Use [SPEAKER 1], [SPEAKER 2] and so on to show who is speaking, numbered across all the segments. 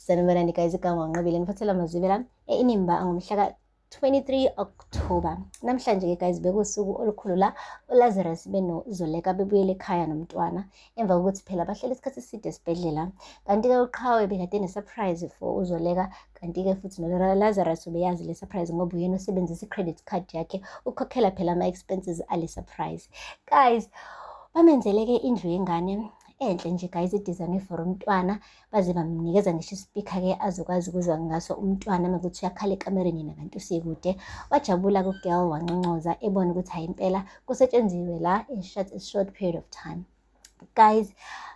[SPEAKER 1] Sanibonani guys, igama uNqobile ngiphathela amazibe la e-Inimba ngomhla ka-23 October. Namhlanje-ke guys bekuwusuku olukhulu la uLazarus benoZoleka bebuyele ekhaya nomntwana emva kokuthi phela bahlele isikhathi eside esibhedlela. Kanti-ke uQhawe bekade ne-surprise for uZoleka, kanti-ke futhi noLazarus ubeyazi le surprise ngoba uyena osebenzisa i-credit card yakhe ukukhokhela phela ama-expenses ale surprise. Guys, bamenzele-ke indlu yengane enhle nje guys, idizayinwe for umntwana baze bamnikeza ngisho isipikha-ke azokwazi ukuzwa ngaso umntwana uma kuthi uyakhala ekamereni yena kanti usekude. Wajabula ku-girl wanconcoza ebona ukuthi hhayi impela kusetshenziwe la in short, a short period of time. Guys,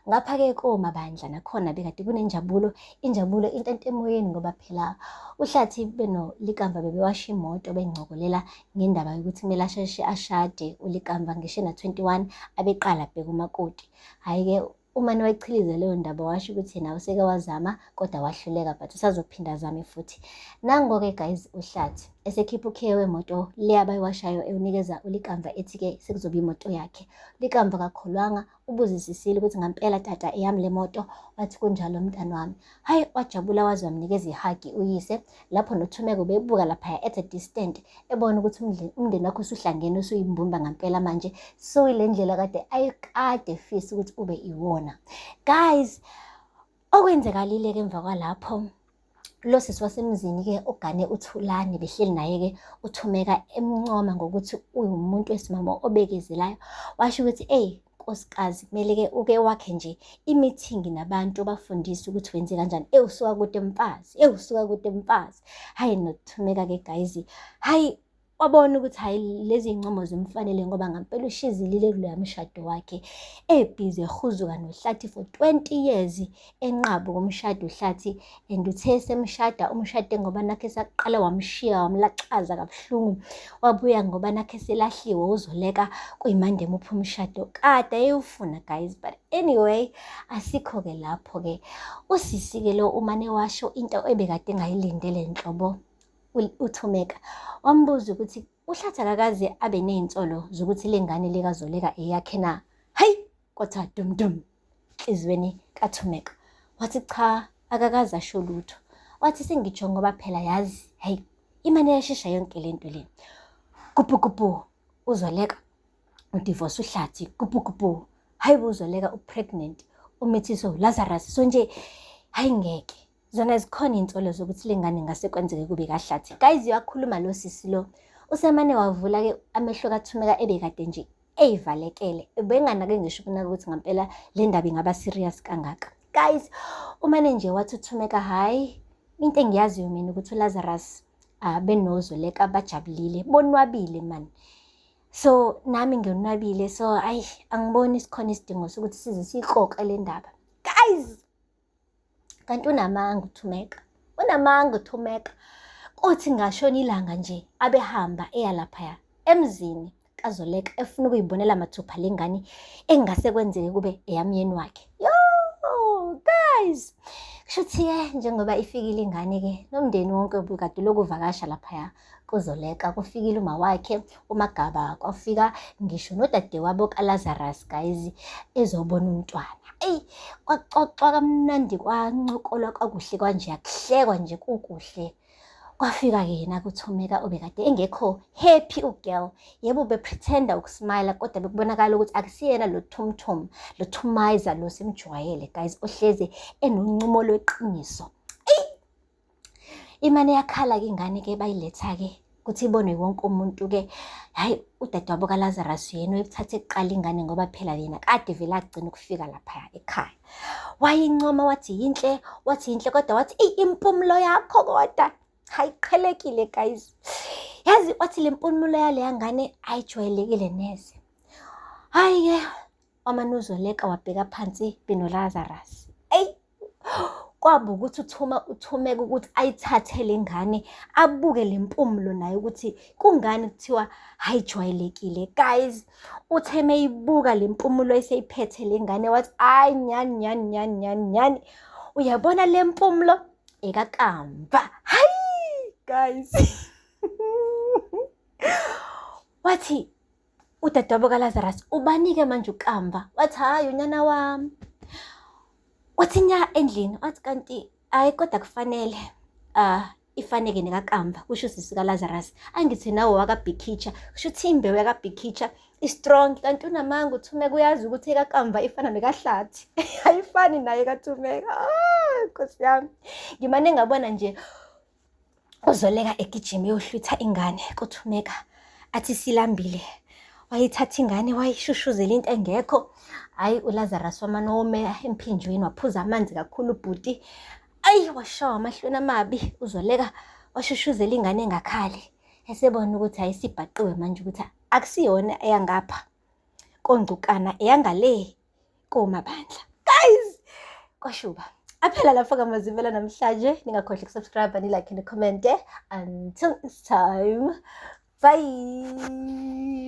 [SPEAKER 1] ngapha-ke komabandla nakhona bekade kunenjabulo, injabulo intente emoyeni ngoba phela uHlathi benoLikamva bebewasha imoto bencokolela ngendaba yokuthi kumele asheshe ashade uLikamva ngisho ena-21 abeqala abheke umakoti. Hhayi-ke umane wayichiliza leyo ndaba washo ukuthi yena useke wazama kodwa wahluleka but usazophinda azame futhi. Nango-ke guys uHlathi esekhipha ukhiye wemoto le abayiwashayo ewunikeza uLikamva ethi-ke sekuzoba imoto yakhe. Likamva kakholwanga ubuzisisile ukuthi ngampela tata eyami le moto, wathi kunjalo mntana wami. Hhayi wajabula waze wamnikeza ihagi uyise lapho noThumeka ubebuka laphaya at a distant ebona ukuthi umndeni wakho usuhlangene usuyimbumba ngampela manje suyile ndlela kade ayikade efisa ukuthi ube iwona. Guys, okwenzekalile-ke emva kwalapho lo sisi wasemzini-ke ogane uThulani behleli naye-ke uThumeka emncoma ngokuthi uwumuntu wesimame obekezelayo, washo ukuthi eyi nkosikazi kumele-ke uke wakhe nje imithingi nabantu ubafundise ukuthi wenze kanjani. Ewu usuka kude mfazi, ewu usuka kude mfazi. Hhayi noThumeka-ke guys, hhayi wabona ukuthi hhayi lezi iy'ncomo zimfanele ngoba ngampela ushizilile kuloya mshado wakhe ebhizi ehuzuka noHlathi for 20 years enqaba ukumshada uHlathi and uthe esemshada umshade ngoba nakhe esaqala wamshiya wamlaxaza kabuhlungu wabuya ngoba nakhe eselahliwe uZoleka kuyimande emuphi umshado kade eyewufuna guys but anyway asikho-ke lapho-ke usisi-ke lo umane washo into ebekade engayilindele nhlobo uThumeka wambuza ukuthi uHlathi akakaze abe ney'nsolo zokuthi le ngane likaZoleka eyakhe na. Hayi kwathiwa dum dum enhliziyweni kaThumeka. Wathi cha akakaze asho lutho. Wathi sengitsho ngoba phela yazi hayi imane yashesha yonke le nto le. Gubhu gubhu uZoleka udivorce uHlathi gubhu gubhu hayi bo uZoleka upregnant umithiswe uLazarus so nje hayi ngeke. Zona zikhona iy'nsolo zokuthi le ngane ngase kwenzeke kube kaHlathi. Guys uyakhuluma lo sisi lo. Usemane wavula-ke amehlo kaThumeka ebekade nje eyivalekele. Ubenganake ngisho ukunaka ukuthi ngampela le ndaba ingaba serious kangaka. Guys, umane nje wathi uThumeka hhayi, into engiyaziyo mina ukuthi uLazarus benoZoleka bajabulile, bonwabile mani. So nami ngonwabile so ayi angiboni sikhona isidingo sokuthi size siyixoxe le ndaba. Guys, Kanti unamanga uThumeka, unamanga uThumeka. Kuthi ngashona ilanga nje abehamba eya laphaya emzini kaZoleka efuna ukuyibonela mathupha le ngane engase kwenzeke kube eyamyeni wakhe. Yo guys, kushuthi-ke njengoba ifikile ingane-ke nomndeni wonke ubukade ulokhu uvakasha laphaya kuZoleka. Kufikile umawakhe uMagaba, kwafika ngisho nodadewabo kaLazarus guys ezobona umntwana. Eyi kwaxoxwa kamnandi kwancokolwa kwakuhle kanje kuhlekwa nje kukuhle. Kwafika-ke yena kuThumeka obekade engekho happy ugirl. Yebo ubepretenda ukusmayila kodwa bekubonakala ukuthi akusiyena lo thumthum, lo thumayiza lo simjwayele guys ohlezi enoncumo lweqiniso. Eyi Imane yakhala-ke ingane-ke bayiletha-ke ukuthi ibonwe wonke umuntu-ke. Hhayi udadewabo kaLazarus uyena oyithathe kuqala ingane ngoba phela yena kade vele agcina ukufika laphaya ekhaya. Wayincoma wathi yinhle, wathi yinhle kodwa wathi eyi impumulo yakho kodwa hayi qhelekile guys. Yazi wathi le mpumulo yaleya ngane ayijwayelekile neze. Hhayi-ke wamane uZoleka wabheka phansi benoLazarus. Eyi kwaba ukuthi uthuma uThumeka ukuthi ayithathe le ngane abuke le mpumulo naye ukuthi kungani kuthiwa ayijwayelekile. Guys, uthe meyibuka le mpumulo eseyiphethe le ngane wathi ayi nyani nyani nyani nyani nyani, uyabona le mpumulo ekaKamva. Hayi guys wathi udadewabo kaLazarus ubanike manje uKamva, wathi hhayi unyana wami. Wathi nya endlini, wathi kanti Hhayi kodwa kufanele ifaneke nekaKamva, kusho usisi kaLazarus. Angithi nawe owakaBhikitsha, kusho ukuthi imbewu yakaBhikitsha i-strong. Kanti unamanga uThumeka uyazi ukuthi ekaKamva ifana nekaHlathi. Ayifani naye ekaThumeka. Ah, Nkosi yami. Ngimane ngabona nje uZoleka egijima eyohlwitha ingane kuThumeka athi silambile. Wayithatha ingane wayishushuzela into engekho. Hhayi uLazarus wamane wome emphinjweni waphuza amanzi kakhulu ubhuti. Ayi washawa amahloni amabi uZoleka washushuzela ingane engakhali. Esebona ukuthi hhayi isibhaqiwe manje ukuthi akusiyona eyangapha koNgcukana eyangale komabandla. Guys, kwashuba. Aphela lapho kaMazimbela namhlanje. Ningakhohlwa ukusubscribe, ni-like, ni-comment. Until next time. Bye.